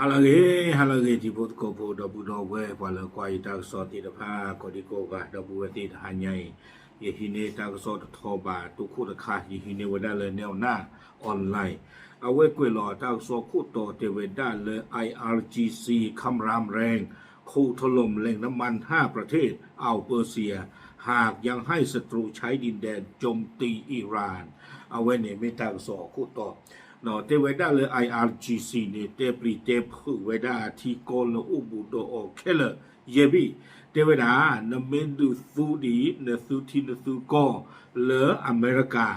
ဟါလၢအဂ့ၤ, ဟါလၢအဂ့ၤ တံၤဖိသကိးဖိ ဒီပုၢ်ဒီဝဲၢ် ပှၤလၢကွၢ်ယတၢ်ကစီၣ်သ့ၣ်တဖၣ် ကိးဒံကိးဂၤ ဒီပုၢ်ဝဲၢ်သ့ၣ်တဟါညါအံၤ, ယဟံးန့ၢ်တၢ်ကစီၣ်တထီဘး တိခိၣ်တခါ ယဟံးန့ၢ်ဝဲဒၣ်လၢ နဲၣ်အီၤနၢ် online အဝဲကွဲးလီၤတၢ်ကစီၣ်ခိၣ်တီတဲဝဲဒၣ်လၢ ไออาร์จีซี คำรามแรง โคตรถล่มแหล่งน้ำมันห้าประเทศ อ่าวเปอร์เซีย หากยังให้ศัตรูใช้ดินแดนโจมตีอิหร่าน အဝဲန့ၣ်မ့ၢ်တၢ်ကစီၣ်အခိၣ်တီ တဲဝဲဒၣ်လၢ ไออาร์จีซี န့ၣ် တဲပျံၤတဲဖုးဝဲဒၣ်ထံကီၢ်လၢအိၣ်ဘူးဒီးအီၤခဲလၢာ်ယဲၢ်ဘ့ၣ်, တဲဝဲဒၣ် နမ့ၢ်ဒုးသူဒံး နသုထံနသုကီၢ်လၢအမဲရကၤ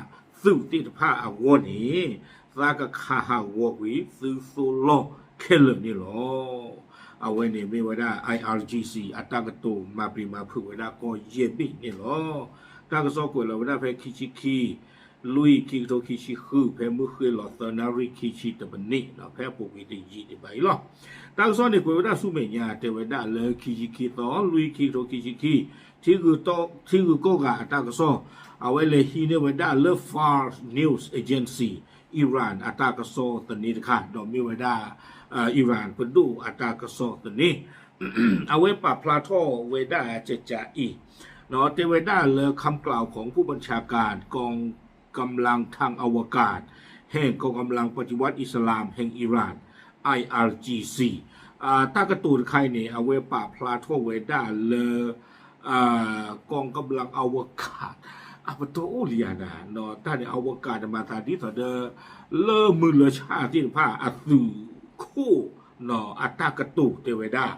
သုးသ့ၣ်တဖၣ်အဂီၢ်န့ၣ် သးကခးဟးဂီၤကွံာ်သုသိလီၢ်ခဲလၢာ်န့ၣ်လီၤ. အဝဲန့ၣ်မ့ၢ်ဝဲဒၣ် ไออาร์จีซี အတၢ်ကတိၤမၤပျံၤမၤဖုးဝဲဒၣ်ကီၢ်ယဲၢ်ဘ့ၣ်န့ၣ်လီၤ. တၢ်ကစီၣ်ကွဲးလီၤဝဲဒၣ်ဖဲခံဆံခံ လွံၢ် ခံကထိခံဆံဃု ဖဲမုၢ်ဃ့ၢ်လီၤသၢနၣ်ရံၣ်ခံဆံတမံးနံး ဖဲအပူၤကွံာ်တယံာ်ဒံးဘၣ်အံၤလီၤ. တၢ်ကစီၣ်န့ၣ်ကွဲးဝဲဒၣ်ဆူမဲာ်ညါ တဲဝဲဒၣ်လၢခံဆံခံသီ လွံၢ် ခံကထိခံဆံခံ ထံဂုၤကီၢ်ဂၤအတၢ်ကစီၣ် အဝဲလဲၤဟံးန့ၢ်ဝဲဒၣ်လၢ Fars News Agency Iran အတၢ်ကစီၣ်သန့တခါ ဒီးမ့ၢ်ဝဲဒၣ် Iran ပဒိၣ်အတၢ်ကစီၣ်သန့ အဝဲပာ်ဖျါထီၣ်ဝဲဒၣ်ကကးအံၤ တဲဝဲဒၣ်လၢ คำกล่าวของผู้บัญชาการกองกำลังทางอวกาศแห่งกองกำลังปฏิวัติอิสลามแห่งอิหร่าน ไออาร์จีซี တၢ်ကတိၤတခါအံၤန့ၣ် အဝဲပာ်ဖျါထီၣ်ဝဲဒၣ်လၢ กองกำลังอวกาศ အပတီၢ်အိၣ်လံဧါနၤ တၢ်န့ၣ် อวกาศ န့ၣ်မၤသးဒ်သိးဒီး လၢမုၢ်လၢဆၣ်သ့ၣ်တဖၣ်အသုးခိၣ် အတၢ်ကတိၤတဲဝဲဒၣ်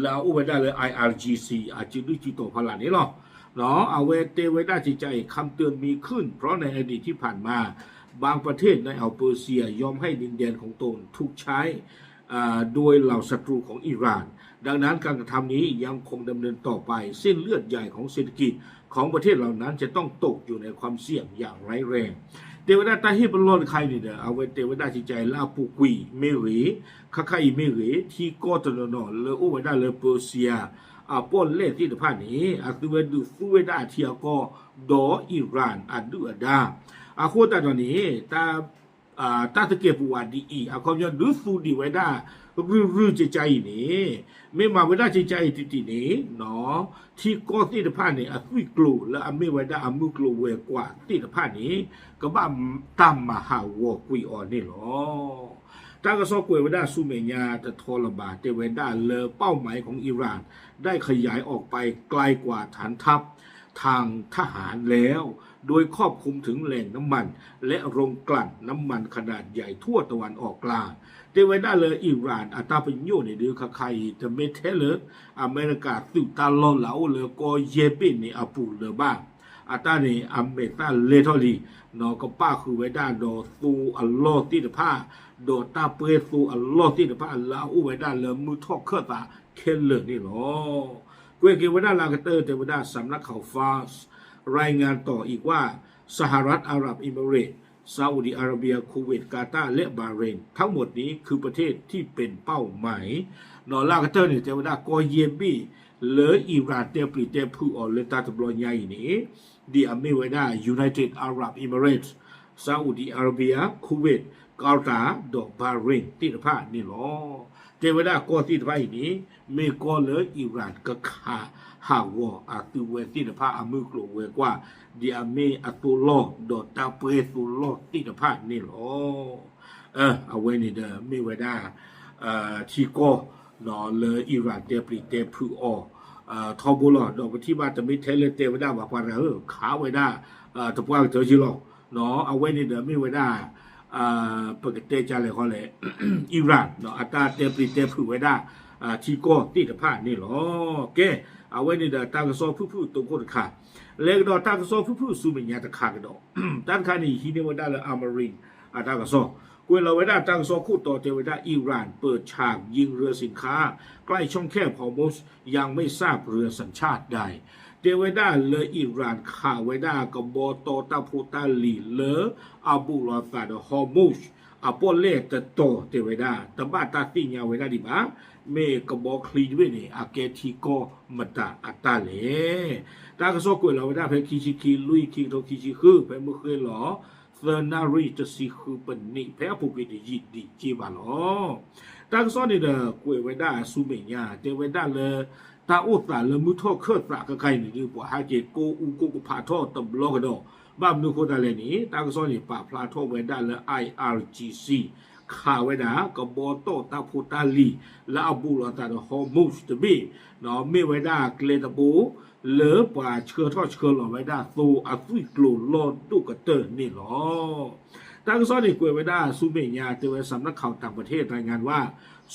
လၢအအိၣ်ဝဲဒၣ်လၢ ไออาร์จีซี အစုဒုၣ်စုတီၤဖီလာ်န့ၣ်လီၤ. အဝဲတဲဝဲဒၣ်ကကးအံၤ คำเตือนมีขึ้นเพราะในอดีตที่ผ่านมา บางประเทศในอ่าวเปอร์เซียยอมให้ดินแดนของตนถูกใช้ โดยเหล่าศัตรูของอิหร่าน ดังนั้นการกระทำนี้ยังคงดำเนินต่อไป เส้นเลือดใหญ่ของเศรษฐกิจของประเทศเหล่านั้นจะต้องตกอยู่ในความเสี่ยงอย่างร้ายแรง တဲဝဲဒၣ်တၢ်ဟ့ၣ်ပလီၢ်တခါအံၤန့ၣ်ဒီး အဝဲတဲဝဲဒၣ်ကကးအံၤလၢအပူၤကွံာ်မ့ၢ်ဂ့ၤ ခါခါအံၤမ့ၢ်ဂ့ၤ ထံကီၢ်တနီၤနီၤလၢအိၣ်ဝဲဒၣ်လၢ ပၢၤစံယၤ အပီၣ်လဲၣ်သ့ၣ်တဖၣ်န့ၣ် အသုဝဲဒုးသူဝဲဒၣ်အထံအကီၢ် ဒီးအံရၣ်အဒုၣ်အဒါ အဃိသတးဒီးန့ၣ် တၢ်သကဲးပဝးဒ်အံၤ အခီပညီဒုးသူဒံးဝဲဒၣ် ရုၢ်ရုၢ်ကကးအံၤန့ၣ် မ့ၢ်မၤဝဲဒၣ်ကကးအံၤတံၢ်တံၢ်န့ၣ် ထံကီၢ်သ့ၣ်တဖၣ်န့ၣ် အသွံၣ်ကျိၤလၢအမ့ၢ်ဝဲဒၣ်အမုၢ်ကျိၤဝဲၤကွာ်သ့ၣ်တဖၣ်န့ၣ် ကဘၣ်တၢ်မၤဟးဂီၤကွံာ်အီၤန့ၣ်လီၤ. တၢ်ကစီၣ်ကွဲးဝဲဒၣ်ဆူမဲာ်ညါတထီလၢၤဘၣ် တဲဝဲဒၣ်လၢ เป้าหมายของอิหร่าน ได้ขยายออกไปไกลกว่าฐานทัพทางทหารแล้ว โดยครอบคลุมถึงแหล่งน้ำมันและโรงกลั่นน้ำมันขนาดใหญ่ทั่วตะวันออกกลาง တဲဝဲဒၣ်လၢအံရၣ်အတၢ်ပညိၣ်န့ၣ်ဒုး ခါခါအံၤ တမ့ၢ်ထဲလၢ အမဲရကၤသုးတၢ်လီၢ်လၢအအိၣ်လၢကီၢ်ယဲၢ်ဘ့ၣ်န့ၣ်အပူၤလၢၤဘၣ် အတၢ်န့ၣ် အမဲာ်သၣ်လဲထီၣ်လံ ကပၣ်ဃုာ်ဝဲဒၣ်ဒီးသိအလီၢ်သ့ၣ်တဖၣ် ဒီးတၢ်ပှဲၤသိအလီၢ်သ့ၣ်တဖၣ်လၢအအိၣ်ဝဲဒၣ်လၢမုၢ်ထီၣ်ခၢၣ်သးခဲလၢာ်န့ၣ်လီၤ. ကွဲးက့ၤဝဲဒၣ်လၢအကတၢၢ် တဲဝဲဒၣ် สำนักข่าว Fars รายงานต่ออีกว่า สหรัฐอาหรับเอมิเรตส์ ซาอุดีอาระเบีย คูเวต กาตาร์ และบาห์เรน ทั้งหมดนี้คือประเทศที่เป็นเป้าหมาย ဒီးလၢအကတၢၢ်န့ၣ် တဲဝဲဒၣ်ကီၢ်ယဲၢ်ဘ့ၣ် လၢအံရၣ်တဲပျံၤတဲဖုးအီၤလၢတၢ်တဘျီညါအံၤန့ၣ် ဒ်အမ့ၢ်ဝဲဒၣ် United Arab Emirates, Saudi Arabia, Kuwait, Qatar ဒီး Bahrain သ့ၣ်တဖၣ်န့ၣ်လီၤ. တဲဝဲဒၣ်ကီၢ်သ့ၣ်တဖၣ်အံၤန့ၣ် မ့ၢ်ကီၢ်လၢအံရၣ်ကခးဟးဂီၤအသုဝဲသ့ၣ်တဖၣ်အမုၢ်ကျိၤဝဲၤကွာ် ဒ်အမ့ၢ်အသိလီၢ် ဒီးတၢ်ပှဲၤသိလီၢ်သ့ၣ်တဖၣ်န့ၣ်လီၤ. အဝဲန့ၣ်ဒီးမ့ၢ်ဝဲဒၣ် ထံကီၢ် လၢအံရၣ်တဲပျံၤတဲဖုးအီၤ ထီဘိလီၤ. ဒီးပထံၣ်ဘၣ်တမ့ၢ်ထဲလၢတဲဝဲဒၣ်ဘၣ်ပှၤတဂၤဧၢ ခးဝဲဒၣ် တပှၢ်ကတၢၢ်က့လီၤ. အဝဲန့ၣ်ဒီးမ့ၢ်ဝဲဒၣ် ပကတဲကလဲၣ်ဃီလဲၣ် အံရၣ် အတၢ်တဲပျံၤတဲဖုးဝဲဒၣ် ထံကီၢ်သ့ၣ်တဖၣ်န့ၣ်လီၤ. ကဲ အဝဲန့ၣ်ဒီးတၢ်ကစီၣ်ဖုၣ်ဖုၣ်တိခိၣ်တခါ လဲၤကဒီးတၢ်ကစီၣ်ဖုၣ်ဖုၣ်ဆူမဲာ်ညါတခါကဒီး တၢ်တခါန့ၣ် ယဟံးန့ၢ်ဝဲဒၣ်လၢ Amaren အတၢ်ကစီၣ် ကွဲးလီၤဝဲဒၣ်တၢ်ကစီၣ်ခိၣ်တီတဲဝဲဒၣ် อิหร่านเปิดฉากยิงเรือสินค้าใกล้ช่องแคบฮอร์มุซ ยังไม่ทราบเรือสัญชาติใด တဲဝဲဒၣ်လၢအံရၣ်ခးဝဲဒၣ်ကဘီတီတၢ်ဖိတၢ်လံၤလၢ အဘူးလိာ်သးဒီး Hormuz အပီၣ်လဲၣ်တတီၤတဲဝဲဒၣ် တဘၣ်တၢ်သ့ၣ်ညါဝဲဒၣ်ဒံးဘၣ် မ့ၢ်ကဘီချံတဘ့ၣ်န့ၣ် အကဲထံကီၢ်မတၤအတၢ်လဲၣ်. တၢ်ကစီၣ်ကွဲးလီၤဝဲဒၣ်ဖဲခံဆံခံ လွံၢ် ခံကထိခံဆံဃု ဖဲမုၢ်ဃ့ၢ်လီၤ သၢနၣ်ရံၣ်တဆံဃုပနံး ဖဲအပူၤကွံာ်တယံာ်ဒံးက့ဘၣ်လီၤ. တၢ်ကစီၣ်န့ၣ်ဒီး ကွဲးဝဲဒၣ်ဆူမဲာ်ညါ တဲဝဲဒၣ်လၢ တၢ်အိၣ်သးလၢမုၢ်ထီၣ်ခၢၣ်သးခဲခါအံၤန့ၣ်ဒုး ပှၤဟဲက့ၤကိးအူကိးကဖးထီၣ်တဘျီကဒီး, ဘၣ်မနုၤအဃိသတးလဲၣ်န့ၣ် တၢ်ကစီၣ်န့ၣ် ပာ်ဖျါထီၣ်ဝဲဒၣ်လၢ I R G C ခးဝဲဒၣ် ကဘီတီၢ်တၢ်ဖိတၢ်လံၤ လၢအဘူးလိာ်အသးဒီး Hormuz တဘ့ၣ် မ့ၢ်ဝဲဒၣ်ကျဲတဘိ လၢပှၤဆှၢထီၣ်ဆှၢလီၤဝဲဒၣ်သိအသွံၣ်ကျိၤလီၢ်ဒိၣ်ကတၢၢ်န့ၣ်လီၤ. တၢ်ကစီၣ်န့ၣ်ကွဲးဝဲဒၣ်ဆူမဲာ်ညါ တဲဝဲ สำนักข่าวต่างประเทศรายงานว่า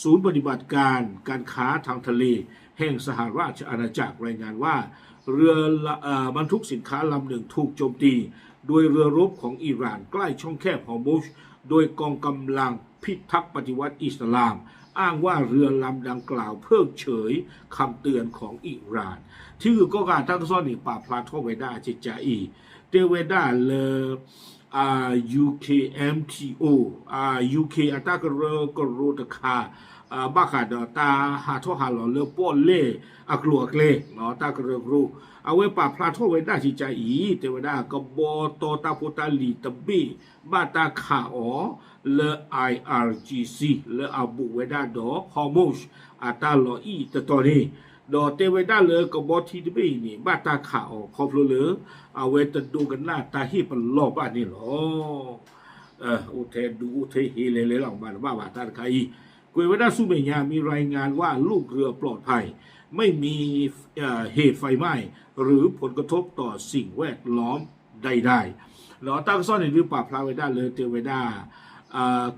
ศูนย์ปฏิบัติการการค้าทางทะเลแห่งสหราชอาณาจักรรายงานว่า เรือละเอ่อบรรทุกสินค้าลำหนึ่งถูกโจมตีโดยเรือรบของอิหร่านใกล้ช่องแคบฮอร์มุซ โดยกองกำลังพิทักษ์ปฏิวัติอิสลามอ้างว่าเรือลำดังกล่าวเพิกเฉยคำเตือนของอิหร่าน ထံဂုၤကီၢ်ဂၤတၢ်ကစီၣ်န့ၣ် ပာ်ဖျါထီၣ်ဝဲဒၣ်အကကါအံၤ တဲဝဲဒၣ်လၢ UKMTO, UK အတၢ်ကရၢကရိတခါ ဘၣ်ဃးဒီးတၢ်ဟးထီၣ်ဟးလီၤလၢပီၣ်လဲၣ်အကျိၤအကျဲ တၢ်ကရၢကရိ အဝဲပာ်ဖျါထီၣ်ဝဲဒၣ်ကကါအံၤ တဲဝဲဒၣ် ကဘီတီၢ်တၢ်ဖိတၢ်လံၤတဘ့ၣ် ဘၣ်တၢ်ခးအီၤလၢ I R G C လၢအဘူးဝဲဒၣ်ဒီး Hormuz အတၢ်လီၤအံၣ်တတီၤန့ၣ် ဒီးတဲဝဲဒၣ်လၢကဘီထံတဘ့ၣ်အံၤန့ၣ် ဘၣ်တၢ်ခးအီၤခီဖျိလၢ အဝဲတဒိကနၣ်တၢ်ဟ့ၣ်ပလီၢ်ဘၣ်န့ၣ်လီၤ. အိၣ်ထဲဒူအိၣ်ထဲဟ့လဲၤလဲၤလီၤမၤတဘၣ်ဘၣ်တၢ်တခါအံၤ ကွဲးဝဲဒၣ်ဆူမဲာ်ညါ มีรายงานว่าลูกเรือปลอดภัย ไม่มีเหตุไฟไหม้หรือผลกระทบต่อสิ่งแวดล้อมใดๆ ဒီးတၢ်ကစီၣ်န့ၣ်ဒုးပာ်ဖျါဝဲဒၣ်လၢတဲဝဲဒၣ်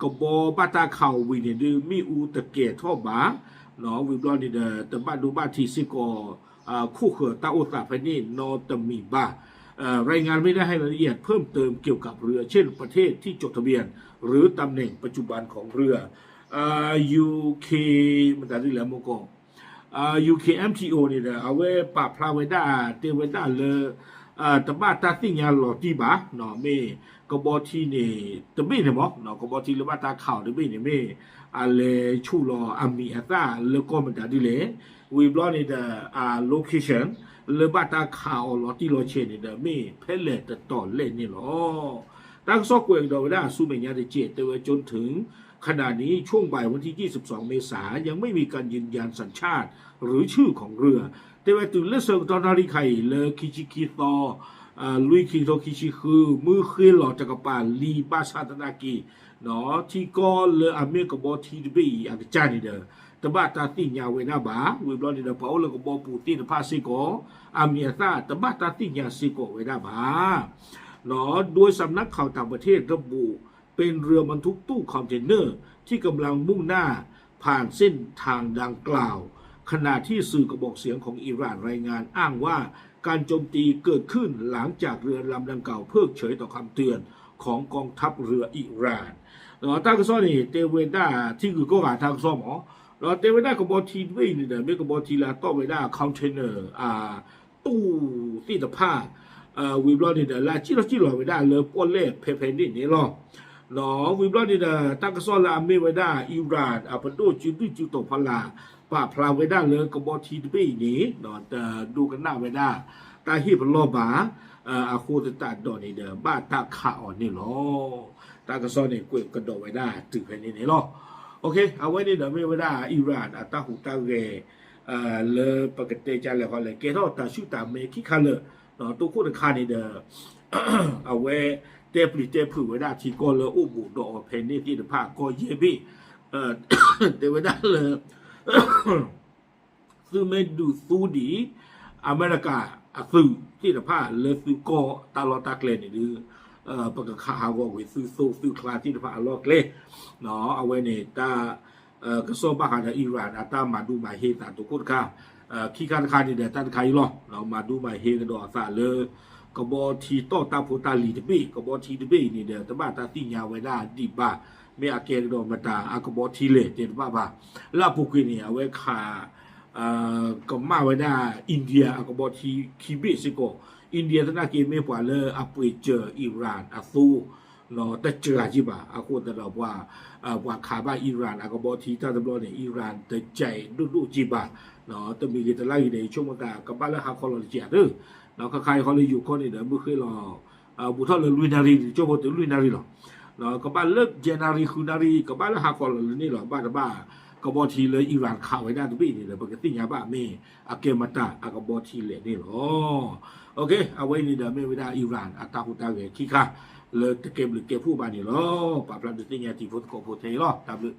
ကဘီဘၣ်တၢ်ခးအီၤဝံၤန့ၣ်ဒုး မ့ၣ်အူတကဲၤထီၣ်ဘၣ် ဝံၤဘျီန့ၣ်ဒီး တဘၣ်ဒိဘၣ်ထံးစ့ၢ်ကီး ခိၣ်ဃၢၤတၢ်အိၣ်သးဖဲန့ၣ်နီတမံၤဘၣ် รายงานไม่ได้ให้รายละเอียดเพิ่มเติมเกี่ยวกับเรือเช่นประเทศที่จดทะเบียนหรือตำแหน่งปัจจุบันของเรือ UK မတၤဒ်လဲၣ်မ့ၢ်ကီး UKMTO န့ၣ်ဒီး အဝဲပာ်ဖျါဝဲဒၣ် တဲဝဲဒၣ်လၢ တဘၣ်တၢ်သ့ၣ်ညါလီၤတံၢ်ဘၣ် မ့ၢ်ကဘီထံန့ၣ် တဘ့ၣ်န့ၣ်မ့ၢ် ကဘီထံလၢဘၣ်တၢ်ခးအီၤတဘ့ၣ်န့ၣ် မ့ၢ်အလဲၤဆူၣ်လီၤအမံၤအသၣ်လၢကီၢ်မတၤဒ်လဲၣ် ဝံၤဘျီန့ၣ်ဒီး အ location လၢဘၣ်တၢ်ခးအီၤလီၤတံၢ်လီၤဆဲးန့ၣ်ဒီး မ့ၢ်ဖဲလဲၣ်တတီၤလဲၣ်န့ၣ်လီၤ. တၢ်ကစီၣ်ကွဲးကဒီးဝဲဒၣ်ဆူမဲာ်ညါတကဲး တဲဝဲ จนถึงขณะนี้ ช่วงบ่ายวันที่ยี่สิบสองเมษายน ยังไม่มีการยืนยันสัญชาติหรือชื่อของเรือ တဲဝဲတုၤလၢဆၢကတီၢ်နၣ်ရံၣ်ခါအံၤ လၢခံဆံခံသီ လွံၢ်ခံကထိခံဆံဃု မုၢ်ဃ့လီၤတကပၤလံဘၣ်ဆၣ်သနာ်က့ ထံကီၢ်လၢအမ့ၢ်ကဘီထံတဘ့ၣ်အံၤအကစၢ်န့ၣ်ဒီး တဘၣ်တၢ်သ့ၣ်ညါဝဲဒၣ်ဘၣ် ဝံၤဘျီန့ၣ်ဒီး ပှၤအိၣ်လၢကဘီပူၤသ့ၣ်တဖၣ်စ့ၢ်ကီး အမံၤအသၣ်တဘၣ်တၢ်သ့ၣ်ညါစ့ၢ်ကီးဝဲဒၣ်ဘၣ် โดยสำนักข่าวต่างประเทศระบุ เป็นเรือบรรทุกตู้คอนเทนเนอร์ที่กำลังมุ่งหน้า ผ่านเส้นทางดังกล่าว ขณะที่สื่อกระบอกเสียงของอิหร่านรายงานอ้างว่า การโจมตีเกิดขึ้นหลังจากเรือลำดังกล่าวเพิกเฉยต่อคำเตือนของกองทัพเรืออิหร่าน ဒီးတၢ်ကစီၣ်န့ၣ် တဲဝဲဒၣ် ထံဂုၤကီၢ်ဂၤတၢ်ကစီၣ်မ့ၢ် ဒီးတဲဝဲဒၣ်ကဘီထံတဘ့ၣ်အံၤန့ၣ်ဒီး မ့ၢ်ကဘီထံလၢအတီၢ်ဝဲဒၣ် container အ တူၢ်သ့ၣ်တဖၣ် ဝံၤဘျီန့ၣ်ဒီး လၢအစံၣ်ထီၣ်စံၣ်လီၤဝဲဒၣ်လၢပီၣ်လဲၣ်ဖဲဖဲန့ၣ်န့ၣ်လီၤ. ဝံၤဘျီန့ၣ်ဒီး တၢ်ကစီၣ်လၢအမ့ၢ်ဝဲဒၣ် Iran အပဒိၣ်စုဒုၣ်စုတီၤဖီလာ် ပာ်ဖျါဝဲဒၣ်လၢကဘီထံတဘ့ၣ်အံၤန့ၣ် တဒိကနၣ်ဝဲဒၣ် တၢ်ဟ့ၣ်ပလီၢ်ဘၣ် အဃိသတးဒီးန့ၣ်ဒီး ဘၣ်တၢ်ခးအီၤန့ၣ်လီၤ. တၢ်ကစီၣ်န့ၣ် ကွဲးကဒီးဝဲဒၣ်တုၤဖဲန့ၣ်န့ၣ်လီၤ. အဝဲန့ၣ်ဒီးမ့ၢ်ဝဲဒၣ် Iran အတၢ်ဟူးတၢ်ဂဲၤ လၢပကတဲကလဲၣ်ဃီလဲၣ် ကဲထီၣ်တၢ်ဆူၣ်တၢ်မဲာ်ခံခါလၢာ် တိခိၣ်တခါန့ၣ်ဒီး အဝဲတဲပျံၤတဲဖုးဝဲဒၣ်ထံကီၢ်လၢအိၣ်ဘူးဒီးအီၤဖဲန့ၣ်သ့ၣ်တဖၣ် ကီၢ်ယဲၢ်ဘ့ၣ် တဲဝဲဒၣ်လၢ သုမ့ၢ်ဒုးသူဒံး အမဲရကၤအသုးသ့ၣ်တဖၣ်လၢသုကီၢ်တၢ်လီၢ်တၢ်ကျဲန့ၣ်ဒုး ပကခးဟးဂီၤကွံာ်သုသိသုချါသ့ၣ်တဖၣ်အလီၢ်ကျဲ အဝဲန့ၣ်တၢ် ကစီၣ်ဘၣ်ဃးဒီး Iran အတၢ်မၤဒူမၤဟ့သးတိခိၣ်တခါ ခံခါတခါန့ၣ်ဒီး တၢ်တခါအံၤလီၤ မၤဒူမၤဟ့ကဒီးအသးလၢ ကဘီထံတီၢ်တၢ်ဖိတၢ်လံၤတဘ့ၣ် ကဘီထံတဘ့ၣ်အံၤန့ၣ်ဒီး တဘၣ်တၢ်သ့ၣ်ညါဝဲဒၣ်ဒံးဘၣ် မ့ၢ်အကဲကဒီးမတၤအကဘီထံလဲၣ်တဲတဘၣ်ဘၣ် လၢအပူၤကွံာ်န့ၣ် အဝဲခး ကမၣ်ဝဲဒၣ် India အကဘီထံခံဘ့ၣ်စ့ၢ်ကီး India သနာ်က့မ့ၢ်ပှၤလၢအပှ့ၤစၢၤ Iran အသိ တစှၤက့ဘၣ် အဃိသတးဒီး ပှၤခးဘၣ် Iran အကဘီထံတၢ်တဘျီန့ၣ် Iran တစဲးဒိၣ်ဒိၣ်က့ဘၣ် တမံၤဂ့ၤတလါဂ့ၤဒီး ယဆိကမိၣ်သး ကဘၣ်လၢဟးခီလီၤတစဲးဧါ ခါခါအံၤဃီလၢယိၤကီၢ်န့ၣ်ဒီး မုၢ်ဃ့လီၤ ဘူးထီၣ်လၢလွံၢ်နၣ်ရံၣ် ကၠိဖိတုၤလွံၢ်နၣ်ရံၣ်လီၤ ကဘၣ်လၢယဲၢ်နၣ်ရံၣ်ဃုနၣ်ရံၣ် ကဘၣ်လၢဟးခီလီၤလၢန့ၣ်လီၤ ဘၣ်တဘၣ် ကဘီထံလၢ Iran ခးဝဲဒၣ်တဘ့ၣ်န့ၣ်ဒီး ပကသ့ၣ်ညါဘၣ်မ့ၢ်အကဲမတၤအကဘီထံလဲၣ်န့ၣ်လီၤ. အဝဲအံၤန့ၣ်ဒီးမ့ၢ်ဝဲဒၣ် Iran အတၢ်ဟူးတၢ်ဂဲၤခံခါ လၢတကဲဘျုးကဲဖှိၣ်ဘၣ်န့ၣ်လီၤ. ပာ်ဖျါဒုးသ့ၣ်ညါတံၤဖိသကိးဖိထဲအံၤလီၤ. တၢ်ဘျုး